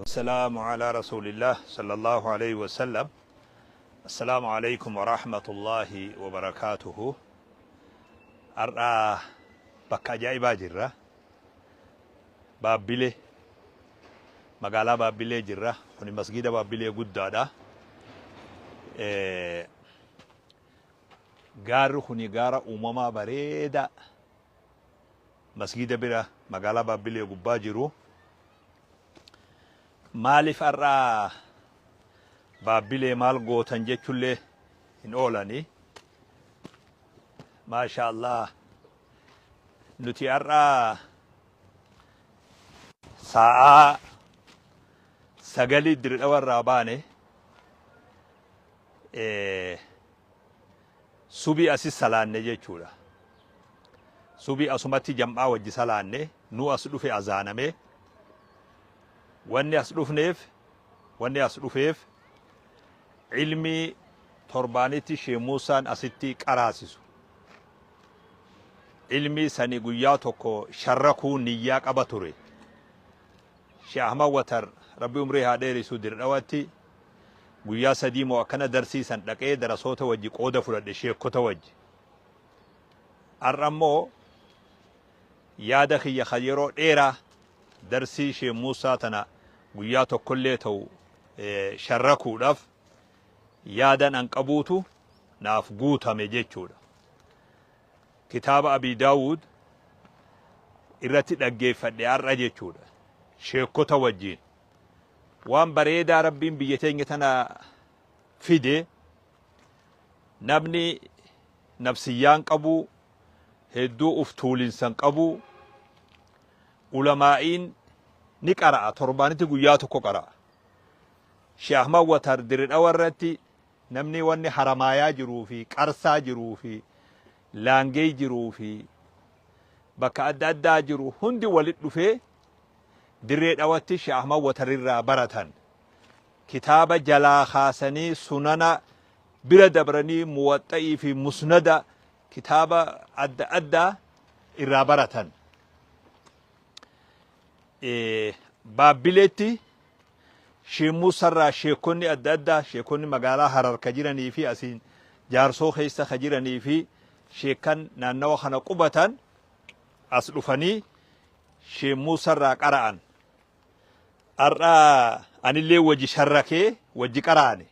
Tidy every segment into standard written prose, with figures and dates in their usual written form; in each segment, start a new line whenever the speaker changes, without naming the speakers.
Salaamu ala Rasuulillah sallallahu alayhi wa sallam. Assalaamu alaykum wa rahmatullahi wa barakaatuhu. Har'a bakka ajaa'ibaa jirra. Baabbilee magaalaa Baabbilee jirra. Kuni masgiida Baabbilee guddaadha. Gaarri kuni gaara uumamaa bareedaa masgiida bira magaalaa Baabbilee gubbaa jiru. Maaliif har'a Baabbilee maal gootan jechullee hin oolani. Maasha Allah nuti har'a sa'aa 9 Dirredhawa irraa baane subii asi salaanne jechuudha. Subii asumatti jam'aa wajji salaanne nu as dhufe azaaname. Wanni as dhufneef wanni as dhufeef ilmii torbaanitti Sheekh Muusaan asitti qaraasisu. Ilmii sani guyyaa tokko sharrakuu niyyaa qaba ture. Sheekh Ahmad Watar Rabbi umrii haa dheerisu Dirdhawatti guyyaa 3 moo akkana darsii san dhaqee darasoota wajji qooda fudhadhe sheekkota wajji. Har'a immoo yaada kiyya kan yeroo dheeraa darsii Sheekh Muusaa tana guyyaa tokkollee ta'u sharrakuudhaaf yaadan an qabuutu naaf guutame jechuudha. Kitaaba Abii Daawud irratti dhaggeeffadhe har'a jechuudha. Sheekkota wajjiin. Waan bareedaa Rabbiin biyya teenya tana fide namni nafsiyyaan qabu hedduu uf tuulinsan qabu ulamaa'iin ni qara'a torbaanitti guyyaa tokko qara'a. Sheekh Ahmad Watar Diridhawa irratti namni wanni Haramaayaa jiruu fi Qarsaa jiruu fi Laangee jiruu fi bakka adda addaa jiru hundi walitti dhufee Dirree Dhawatti Sheekh Ahmad Watar irraa baratan. Kitaaba jalaa kaasanii sunana bira dabranii muwaxxa'ii fi musnada kitaaba adda addaa irraa baratan. Baabbileetti Sheekh Muusarraa sheekonni adda addaa sheekonni magaalaa Harar ka jiranii fi asiin Jaarsoo keessa ka jiranii fi sheekkan naannawa kana qubatan as dhufanii Sheekh Muusarraa qara'an. Har'a anillee wajji sharrakee wajji qara'ane.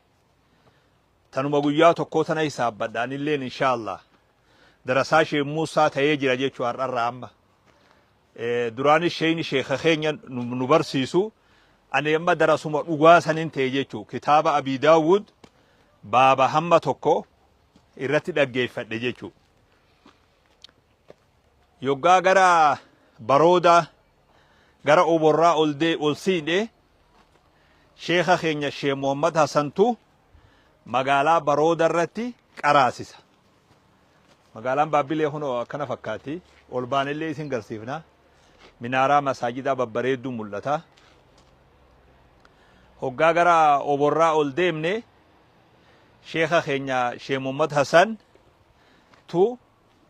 Tanuma guyyaa tokkoo tana hisaabbadha anilleen inshaallah. Darasaa Sheekh Muusaa ta'ee jira jechuu har'arraa amma. Duraanis sheeyni sheekha keenya nu barsiisu ani amma darasuma dhugaa sanin ta'e jechuu kitaaba Abii Daawud baaba hamma tokko irratti dhaggeeffadhe jechuu. Yoggaa gara Baroodaa gara Oborraa ol dee ol siidhe sheekha keenya Sheekh Muhammad Hasantu magaalaa Barooda irratti qaraasisa. Magaalaan Baabbilee kunoo akkana fakkaatti. Ol baanellee isin garsiifna. Minaaraa masaajidaa babbareedduu mul'ata. Hoggaa gara Oborraa ol deemne sheekha keenya Sheekh Muhammad Hasan tu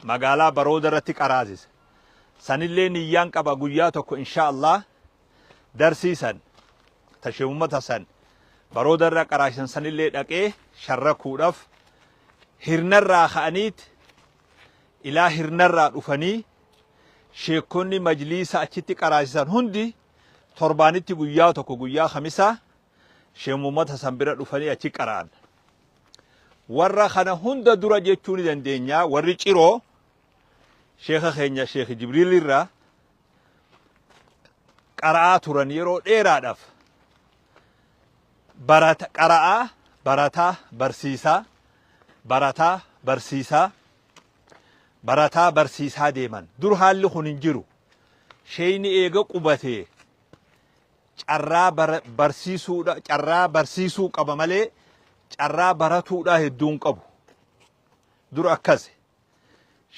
magaalaa Barooda irratti qaraasisa. Sanillee niyyaan qaba guyyaa tokko insha Allah darsii san ta Sheekh Muhammad Hasan Barooda irra qaraasisan sanillee dhaqee sharrakuudhaaf hirnarraa ka'aniit ilaa hirnarraa dhufanii sheekonni majliisa achitti qaraasisan hundi torbaanitti guyyaa tokko guyyaa Khamisaa Sheekh Muhammad Hasan bira dhufanii achi qara'an. Warra kana hunda dura jechuu ni dandeenya warri Ciroo sheekha keenya Sheekh Jibriil irraa qara'aa turan yeroo dheeraadhaaf barata qara'aa barataa barsiisaa barataa barsiisaa barataa barsiisaa deeman. Dur haalli kun hin jiru. Sheeyni eega qubatee carraa barsiisuudha carraa barsiisuu qaba malee carraa baratuudha hedduu hin qabu. Dur akkasi.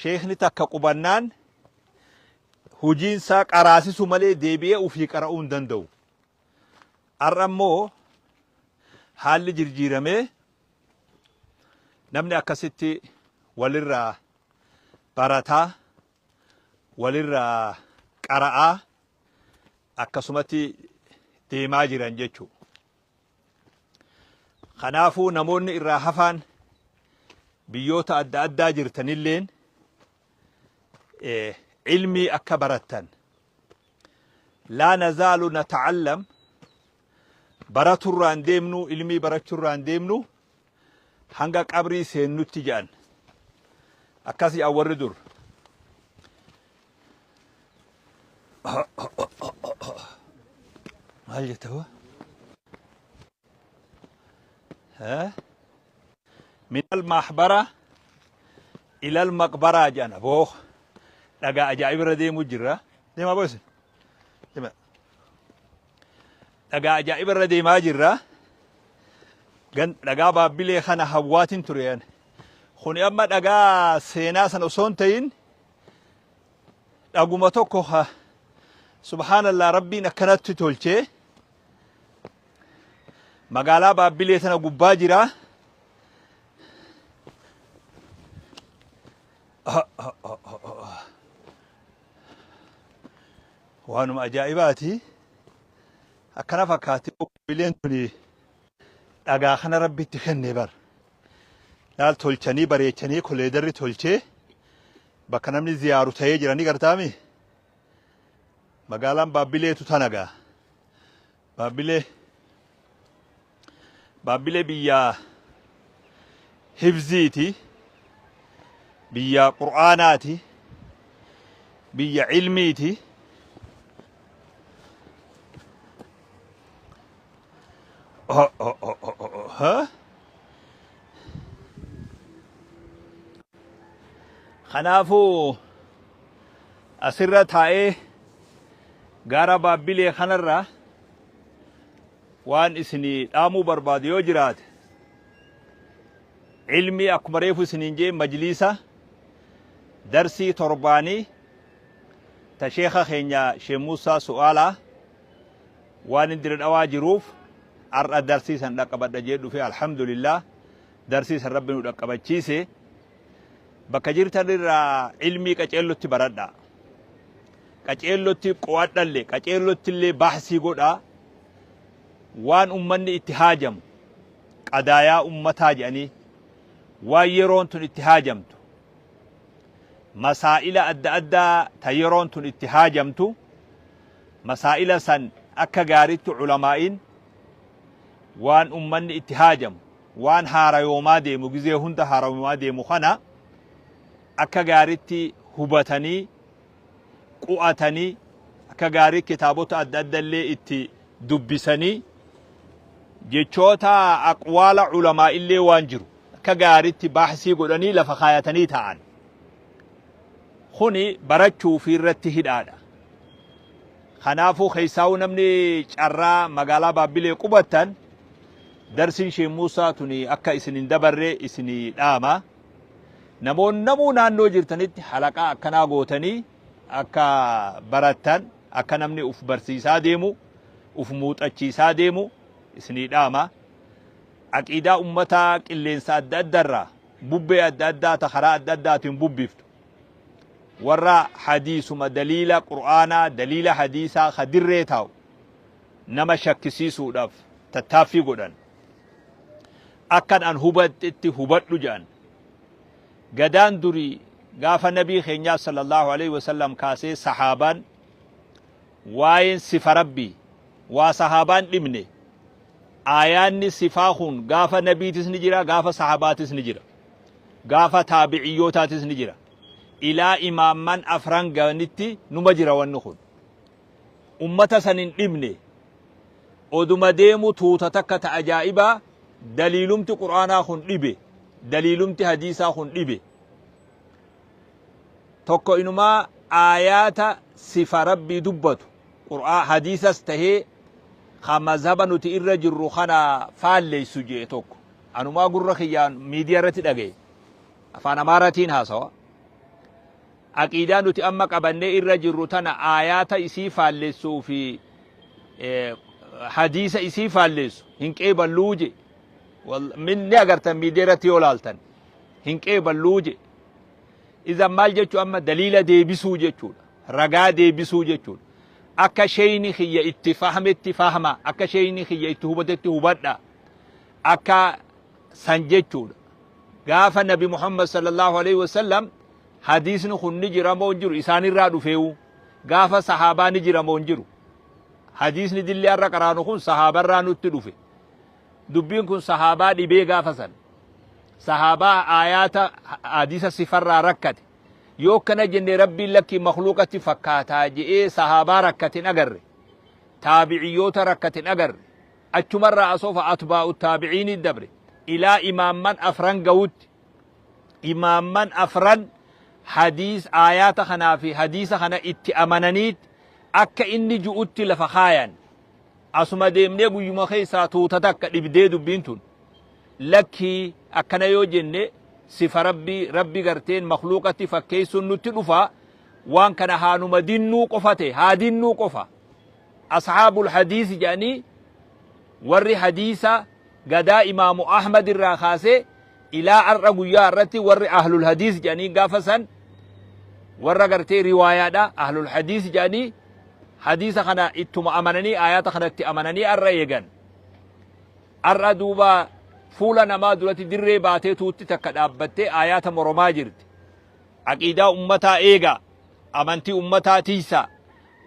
Sheekni takka qubannaan hojiin isaa qaraasisu malee deebi'ee ofii qara'uu hin danda'u. Har'a immoo haalli jirjiiramee namni akkasitti walirraa barataa walirraa qara'aa akkasumatti deemaa jiran jechuu. Kanaafuu namoonni irraa hafaan biyyoota adda addaa jirtanilleen ilmii akka barattan laa nazaalu nata'allam baraturraan deemnu ilmii barachurraan deemnu hanga qabrii seennutti jedhan akkas jedhan warri dur. Maal jetta hoo? Min al-mahbara ila al-maqbaraa jedhan aboo dhagaa ajaa'iba irra deemuu jirra. Deemaa boo isin. Deemaa. Dhagaa ajaa'iba irra deemaa jirra. Dhagaa baabbilee kana hawwaatiin ture yan. Kuni amma dhagaa seenaa sana osoo hin ta'in dhaguma tokko ha subhaanallah rabbiin akkanatti tolchee magaalaa baabbilee tana gubbaa jira. Waanuma ajaa'ibaati. Akkana fakkaatti baabbileen tuni dhagaa kana rabbitti kenne bar. Laal tolchanii bareechanii koleedarri tolchee bakka namni ziyaaru ta'ee jira ni gartaami. Magaalaan Baabbileetu tana gaa. Baabbilee Baabbilee biyya hifziiti, biyya qur'aanaati, biyya ilmiiti. Oh, oh, oh, oh, oh, oh. Kanaafuu asirra taa'ee gaara Baabbilee kanarra waan isinii dhaamuu barbaadu yoo jiraate ilmii akkuma reefu isiniin jee majliisa darsii torbaanii ta sheekha keenya Sheekh Muusaa Su'aalaa waan inni dira dhawaa jiruuf har'a darsii san dhaqqabadha jee dhufe alhamdulillah darsii san rabbi nu dhaqqabachiise bakka jirtan irraa ilmii qaceellotti baradha qaceellotti qo'adhalle qaceellotti illee bahsii godha waan ummanni itti haajamu qadaayaa ummataa jedhanii waan yeroon tun itti haajamtu masaa'ila adda addaa ta yeroon tun itti haajamtu masaa'ila san akka gaaritti ulamaa'iin waan ummanni itti haajamu waan haarayoomaa deemu gizee hunda haarayoomaa deemu kana akka gaaritti hubatanii qu'atanii akka gaarii kitaabota adda adda illee itti dubbisanii jechoota aqwaala ulamaa illee waan jiru akka gaaritti baahsii godhanii lafa kaayatanii taa'an. Kuni barachuu fi irratti hidhaadha. Kanaafuu keessaa'uu namni carraa magaalaa Baabbilee qubattan darsiin Sheek Muusaa tuni akka isin hin dabarre isinii dhaama. Namoonni namuu naannoo jirtanitti halaqaa akkanaa gootanii akka barattan akka namni uf barsiisaa deemu uf muuxachiisaa deemu isinii dhaama. Aqiidaa ummataa qilleensa adda addarraa bubbee adda addaa ta karaa adda addaatiin bubbiftu warra hadiisuma daliila qur'aanaa daliila hadiisaa ka dirree taa'u nama shakkisiisuudhaaf tattaaffii godhan akkan an hubadhetti hubadhu jedhan gadaan durii gaafa nabii keenyaa sallallahu alaihi wasallam kaasee sahaabaan waa'een sifa rabbii waa sahaabaan dhibne aayaanni sifaa kun gaafa nabiitis ni jira gaafa sahabaatis ni jira gaafa taabiciyyootaatis ni jira ilaa imaamman afran ganitti numa jira wanni kun ummata san hin dhibne oduma deemu tuuta takka ta ajaa'ibaa daliilumti qur'aanaa kun dhibe daliilumti hadiisaa kun dhibe tokko inumaa aayaata sifa rabbii dubbatu qur'aa hadiisas tahee ka mazhaba nuti irra jirru kana faalleysu jee tokko anumaa gurra kiyyaan miidiyaa irratti dhagaye afaan amaaratiin haasawa aqiidaa nuti amma qabannee irra jirru tana aayaata isii faallessuu fi hadiisa isii faalleessu hin qeeballuu je ni agartan miidiyaa irratti yoo laaltan hin qeeballuu je idan maal jechuu amma daliila deebisuu jechuudha ragaa deebisuu jechuudha. Akka sheeyni kiyya itti fahmetti fahma, akka sheeyni kiyya itti hubatetti hubadha. Akka san jechuudha. Gaafa Nabi Muhammad sallallahu alaihi wasallam hadiisni kun ni jira moo hin jiru isaanirraa dhufeewu. Gaafa sahaabaa ni jira moo hin jiru. Hadiisni dilli har'a qaraanu kun sahaabarraa nutti dhufe. Dubbiin kun sahaabaa dhibee gaafa san. Sahaabaa aayaata hadiisa sifarraa rakkate. Yoo akkana jenne Rabbiin lakkii makhluuqatti fakkaataa je'ee sahaabaa rakkate hin agarre. Taabiciyyoota rakkate hin agarre. Achumarraa asoofa atbaa'u taabiciinii dabre. Ilaa imaamman afran ga'utti. Imaamman afran hadiis aayaata kanaa fi hadiisa kana itti amananiit akka inni ju'utti lafa kaayan. Asuma deemnee guyyuma keessaa tuuta takka dhibdee dubbiin tun. Lakkii akkana yoo jenne sifa Rabbii Rabbi garteen makhluuqatti fakkeessuun nutti dhufa waan kana haanuma dinnuu qofa ta'e haa dinnuu qofa. Ashaabul hadiisi jedhanii warri hadiisa gadaa Imaamu Ahmad irraa kaasee ilaa har'a guyyaa irratti warri ahlul hadiis jedhanii gaafa san warra gartee riwaayaadha ahlul hadiis jedhanii hadiisa kana ittuma amananii aayaata kanatti amananii har'a eegan. Har'a duuba fuula namaa duratti dirree baatee tuutti takka dhaabbattee aayaata moromaa jirti. Aqiidaa ummataa eegaa, amantii ummataa tiisaa,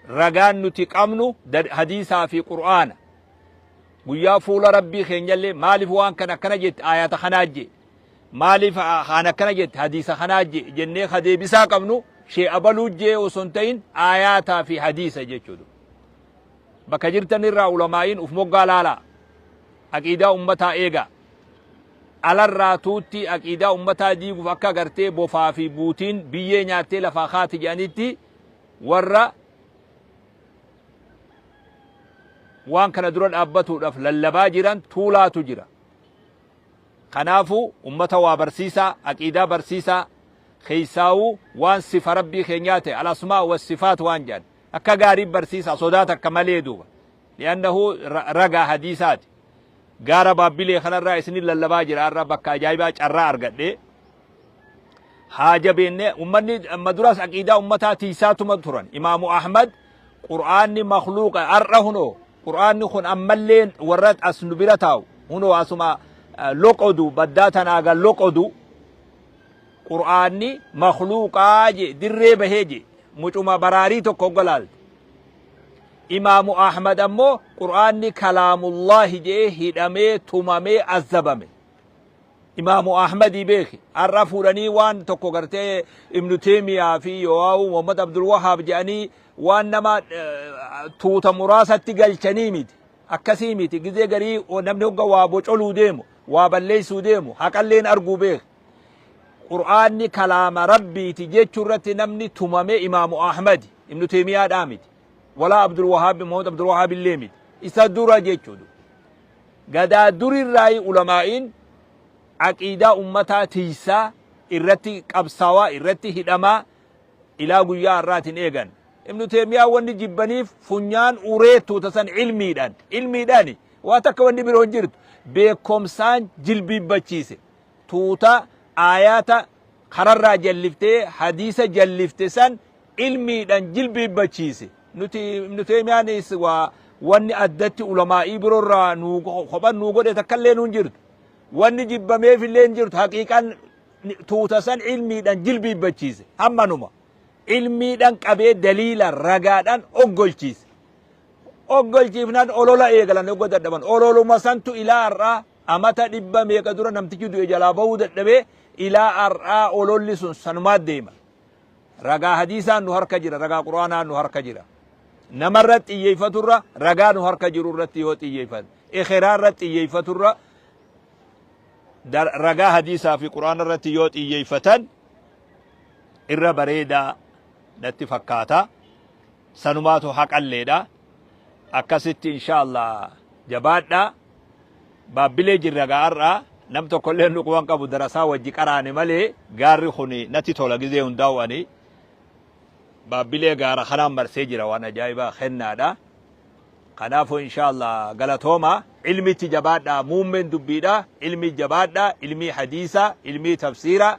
ragaan nuti qabnu hadiisaa fi Qur'aana. Guyyaa fuula Rabbii keenyallee maaliif waan kana akkana jette aayaata kanaa jee, maaliif kaan akkana jette hadiisa kanaa jee jennee ka deebisaa qabnu shee abaluu jee osoo hin ta'in aayaataa fi hadiisa jechuudha. Bakka jirtan irraa ulamaa'iin uf moggaa laalaa. Aqiidaa ummataa eegaa. Alarraa tuutti aqiidaa ummataa diiguuf akka gartee bofaa fi buutiin biyyee nyaattee lafaa kaati jedhanitti warra waan kana dura dhaabbatuudhaaf lallabaa jiran tuulaatu jira. Kanaafuu ummata waa barsiisaa, aqiidaa barsiisaa, keessaawuu waan sifa Rabbii keenyaa ta'e al-asmaa wa sifaat waan jedhan akka gaarii barsiisaa sodaa takka malee duuba. Li'annahu ragaa hadiisaati. Gaara Baabbilee kanarraa isinin lallabaa jira har'a bakka ajaa'ibaa carraa argadhee. Haa jabeenne ummanni amma duraas aqiidaa ummataa tiisaatuma turan. Imaamu Ahmad Qur'aanni makhluuqa har'a hunoo Qur'aanni kun ammallee warra as nu bira taa'u hunoo asuma loqodu baddaa tanaa gan loqodu Qur'aanni makhluuqaa je dirree bahee je mucuma baraarii tokko hogga laalte. Imaamu Ahmad ammoo Qur'aanni kalaamullaahi jedhee hidhamee tumamee azzabame. Imaamu Ahmadii beeki. Har'a fuudhanii waan tokko gartee Ibnu Teemiyaa fi Yoo'aawu Muhammad Abdul Wahaab jedhanii waan nama tuuta muraasatti galchanii miti. Akkasii miti. Gizee garii namni hogga waa bocoluu deemu, waa balleessuu deemu, haqalleen arguu beeki. Qur'aanni kalaama Rabbiiti jechuu irratti namni tumame Imaamu Ahmadi. Ibnu Teemiyaadhaa miti. Walaa Abdul Wahaab, Muhammad Abdul Wahaab illee miti. Isa dura jechuudha. Gadaa durirraayi ulamaa'iin aqiidaa ummataa tiysaa, irratti qabsaawaa, irratti hidhamaa ilaa guyyaa har'aatiin eegan. Ibnu Teeymiyaa wanni jibbaniif funyaan uree tuuta san ilmiidhaan, ilmiidhaani waa takka wanni biroo hin jirtu, beekkomsaan jilbiibbachiise. Tuuta aayaata kararraa jalliftee hadiisa jallifte san ilmiidhaan jilbiibbachiise. Nuti Ibnu Teeymiyaanis waa wanni addatti ulamaa'ii biroorraa nuu kophan nuu godhe takkallee nuun jirtu. Wanni jibbameef illee hin jirtu. Haqiiqaan tuuta san ilmiidhaan jilbiibbachiise. Hammanuma. Ilmiidhaan qabee daliila ragaadhaan oggolchiise. Oggolchiifnaan olola eegalan ogga dadhaban. Ololuma santu ilaa har'aa amata dhibba meeqa dura namtichi du'e jalaa bahuu dadhabee ilaa har'aa ololli sun sanumaa deema. Ragaa hadiisaan nu harka jira, ragaa Qur'aanaan nu harka jira. Namarra xiyyeeffaturra ragaa nu harka jiru irratti yoo xiyyeeffan, ekeraa irratti xiyyeeffaturra ragaa hadiisaa fi Qur'aana irratti yoo xiyyeeffatan irra bareedaa natti fakkaata. Sanumaatu haqalleedha. Akkasitti inshaallah jabaadha. Baabbilee jirra gaa har'a nam tokkollee nu quban qabu darasaa wajji qaraane malee gaarri kun natti tola gizee hundaa'u ani Baabbilee gaara kanaan marsee jira waan ajaa'ibaa kennaadha. Kanaafuu inshaallah galatooma ilmitti jabaadha muummeen dubbiidha ilmi jabaadha ilmii hadiisa ilmii tafsiira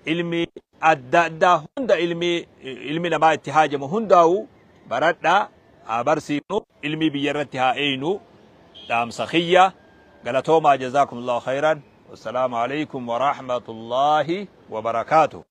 ilmii adda addaa hunda ilmii ilmi namaa itti haajamu hundaa'u baradha. haa barsiifnu, ilmii biyya irratti haa eeynu dhaamsa kiyya. Galatoomaa, jazaakumullahu khayran. Wassalaamu alaikum wa rahmatullahi wa barakaatuh.